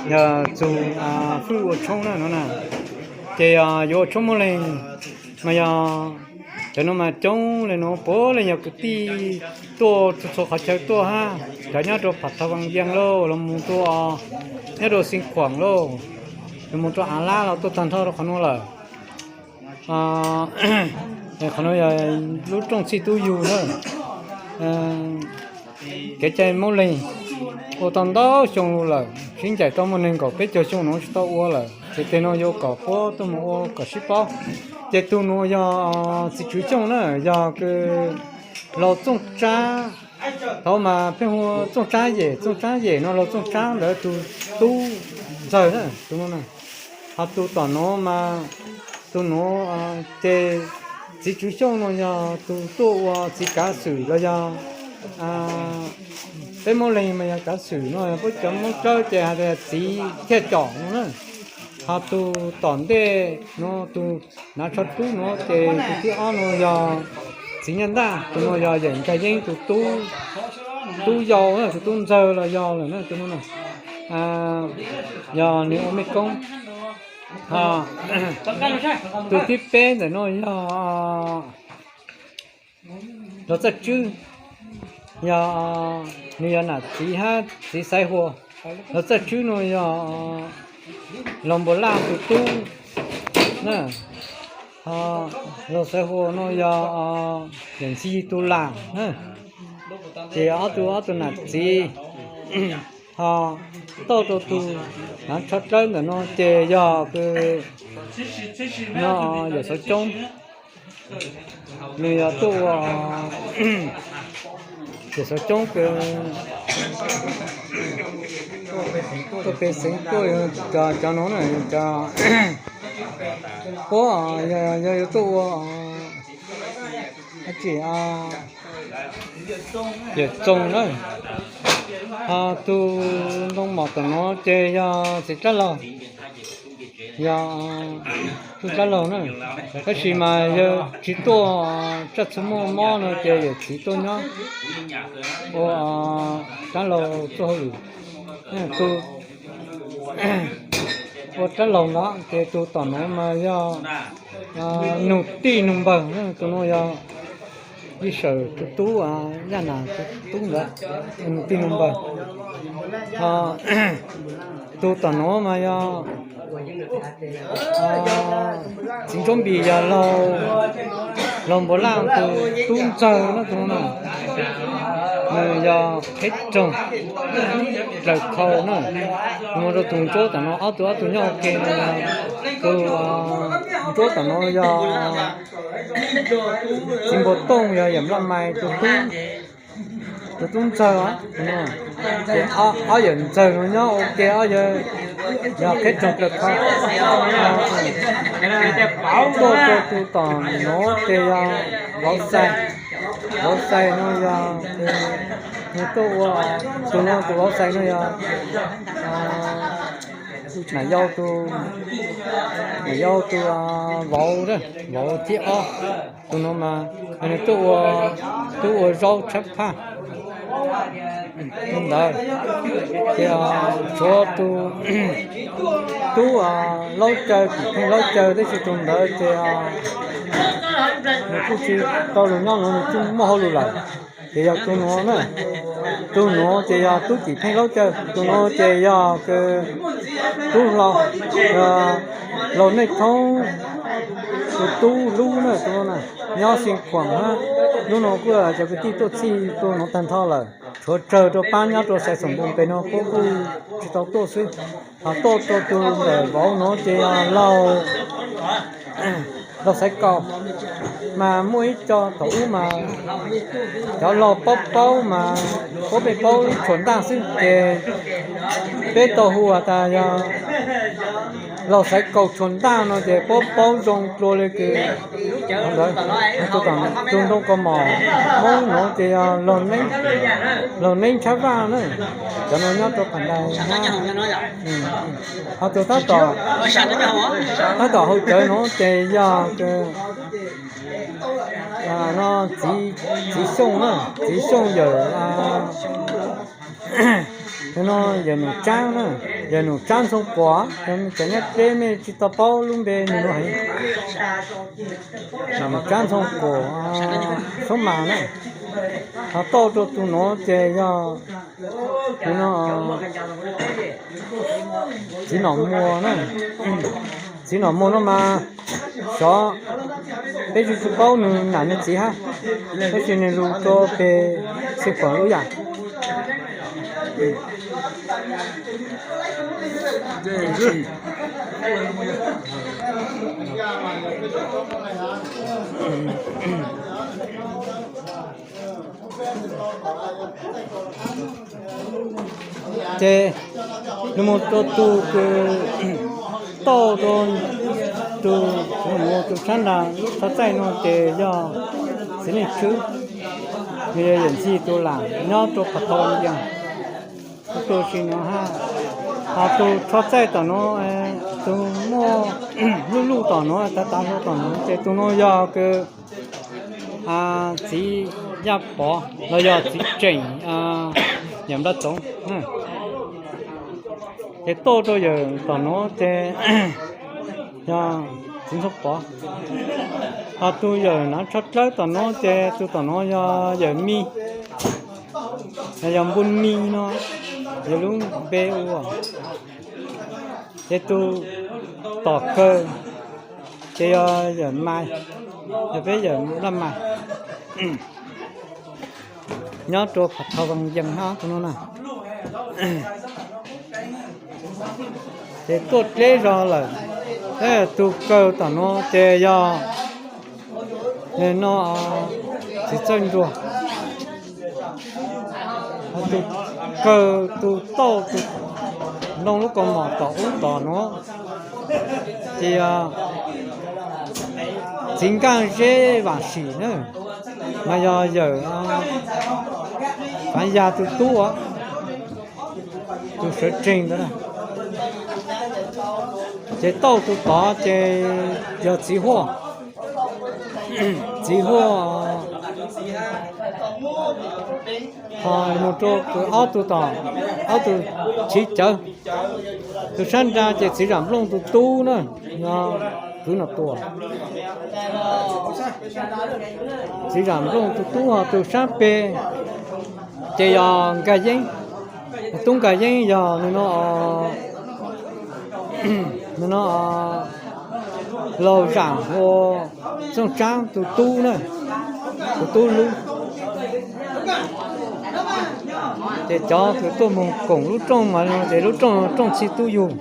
Yog txug fwj ua tshoob na no na, ces yuav ua tshoob Moob Leeg mas yog cov no mas coob le nuav puav leej yog kwv tij tuaj txhua txhua qhov chaw tuaj hab, cov nyob rau Phav Thas Vas Yees lauj, los mus rau nyob rau Xeev Khuam lauj, los mus rau Av Lab los tuaj tag nrho rau qhov nuav lawm. Qhov nuav yog lub rooj txhij tub yug na. Kev cai Moob Leeg ua tau ntau xyoo lug lawm, sib ncaim tau muaj nees nkaum peb caug xyoo nuav tsis tau ua lawm, ces teg no yuav kom puab tuaj mus ua kom sib paub. Ces tug nuav yog txiv tswv Xyooj na, yog kws laug Txooj Tsab. Thaud mas pheej hu Txooj Tsab Yem, Txooj Tsab Yem no laug Txooj Tsab ntawd tug tub ntxawg na, tug nuav na. Ho tug tom nuav mas, tug nuav ces txiv tswv Xyooj no yog tug tuaj ua txiv kav xwm los yog peb Moob Leeg mas yog kav xwm no, puab cov Moob Dlawb ces has tas txiv thiaj com no na. Ho tug tom ntej nuav tug hnav tsho dub nuav ces tug thib ob nuav yog txiv Nyaj Ntaj, tug nuav yog Yawm Nkag Yeeb tug tub yau, tug tub ntxawg los yog lawm na, tug nuav na. Yog nwg ua mej koob. Ho tug thib peb ntawm nuav yog laug Txawj Tswb, yog nwg yog nam txiv hab txiv Xaiv Huas. Laug Txawj Tswb nuav yog laug Npuas Laj tug tub na. Ho laug Xaiv Huas nuav yog Yawm Ntxhi Yig tug lam na. Ces ob tug, ob tug nam txiv. Ho tau rau tug hnav tsho dlawb ntawm nuav ces yog kws no Yawm Xauv Coob. Nwg yog tuaj ua Yawm Xauv Coob kws tuaj peg xeev tuaj, cov nuav na, cov puab yog yuav tuaj ua dab tsi, Yawm Txoos na. Ho tug ntoo mom tom nuav ces yog txiv dlab laug, yog tug dlab laug na. Tab sis mas yawg tsis tuaj, tsaj txhua muaj mob no ces yawm txiv tuaj nyob ua dlab laug tuaj hauj lwm. Tug ua dlab laug ntawd ces tug tom nuav mas yog nug tij nug npawg, tug nuav yog Yij Sawm tug tub, Yaj Nas tug tub ntawd, nug tij nug npawg. Ho tug tom nuav mas yog txiv Ntsuab Npis, yog laug Npuas Laj tug tub ntxawg na, tug nuav na. Nws yog qheb roog dlaws khau na. Mus rau tug ntsuab tom nuav, ob tug, ob tug nyob ua ke no, tug ntsuab tom nuav yog txiv Npuas Tooj, yog Yawm Nplaj Mais tug tub, tug tub ntxawg. Ces ob yawm ntxawg no nyob ua ke, ob yawg yog qheb roog dlaws khau. Tuaj rau tug tom nuav ces yog Vauv Xais. Vauv Xais no yog, nws tuaj ua, tug nuav tug Vauv Xais no yog nam yau tug, nam yau tug vauv, vauv thib ob. Tug nuav mas nws tuaj ua, tuaj ua zaub tshab phaj ntawd. Ces tshuav tug tub Laub Caw, Tim Pheej Laub Caw, tab sis tug ntawd ces nws kuj tsis tau lug nyob nuav, nws kuj muaj hauj lwm lawm. Ces yog tug nuav na, tug nuav ces yog tub Tim Pheej Laub Caw, tug nuav ces yog tub hlau, laug Neej Thoob tug tub hlub na, tug nuav na, nyob Xeev Khuam hab. Hnub no kuj cov kwv tij tuaj txhij tuaj nuav tag nrho lawm, tshuav tsawg rau pab nyob rau Xais Xoom Npoos pem no puab kuj tsis tau tuaj xwb. Ho tuaj rau tug ntawm vauv nuav ces yog laug, laug Xaiv Kaus. Mas muaj ib co thaum ub mas cov laug paub paub mas puab pheej paub Tshuas Ntaj xwb, ces peb tau hu has tas yog laug Xaiv Kaus Tshuas Ntaj no ces puab paub zoo dlua li kws ntawd. Tug ntoo kaus mom Hmoob nuav ces yog laug Neeb Tshab Vaj na, cov no nyob rau Qhas Ntais hab. Ho tug tab tom, tab tom hauv cawv nuav ces yog no txiv, txiv Xyooj na, txiv Xyooj yawm, No yawg Num Tsab na, yawg Num Tsab Ntxhoo Kuam, cov niam teb mej tsis tau paub lub npe nws no heev. Num Tsab Ntxhoo Kuam, Xoob Mas na, ho tauj rau tus nuav ces yog no Txiv Nom Muas na. Txiv Nom Muas no mas xyov, peb tsis paub nws nam nws txiv hab, tab sis nws lug rua peg Xeev Khuam lub yam. Ces nws mus rua tug kws tauj rua tug, mus tug tshab nraag lub tsho txaij no ces yog Txiv Neej Tswb, nws yog yawm ntxig tug lam nyob rua Phav Thau Yees. Tug tug sis nuav hab, ho tug tsho txaij tom nuav, tug muaj luj luj tom nuav, tav tav hluas tom nuav ces tug nuav yog kws Txiv Yaj Pov los yog Txiv Tseem Yawm Nplaj Txoov. Ces tauj rua yawm tom nuav ces yog Txiv Ntxhoo Pov. Ho tug yawm nav tsho dlawb tom nuav ces tug tom nuav yog yawm Mij, yog Npun Mij no, yog lub npe ua. Ces tug tom kawg ces yog yawm Mai, yog peb yawm Nplaj Mai, nyob rua Phav Thau Yees hab tug nuav na. Ces tuaj dleb zog lawm, tug kawg tom nuav ces yog no Txiv Txawj Ntsuag. Tug kawg tug tauj tug nplooj lub kaus mom tom ub tom nuav ces yog Txiv Nkaaj Zeb Vaam Sim na, mas yog yawm Faav Yag tug tub, tug sawv tseeg ntawd. Ces tauj tug tod ces yog Txiv Huaj, Txiv Huaj. Ho mus rua kws ob tug tom, ob tug chiv cawv. Tug sab nraag ces Txiv Zam Nplooj tug tub na, yog kwv Nom Tuam. Txiv Zam Nplooj tug tub, ho tug sab peg ces yog Nkag Yeeb. Tub Nkag Yeeb yog no, no Laug Zam Hua, Txooj Tsaab tug tub na, tug tub lub. Ces cov kws tuaj moog koom lub rooj mas no ces lub rooj, rooj Txhij Tub Yug.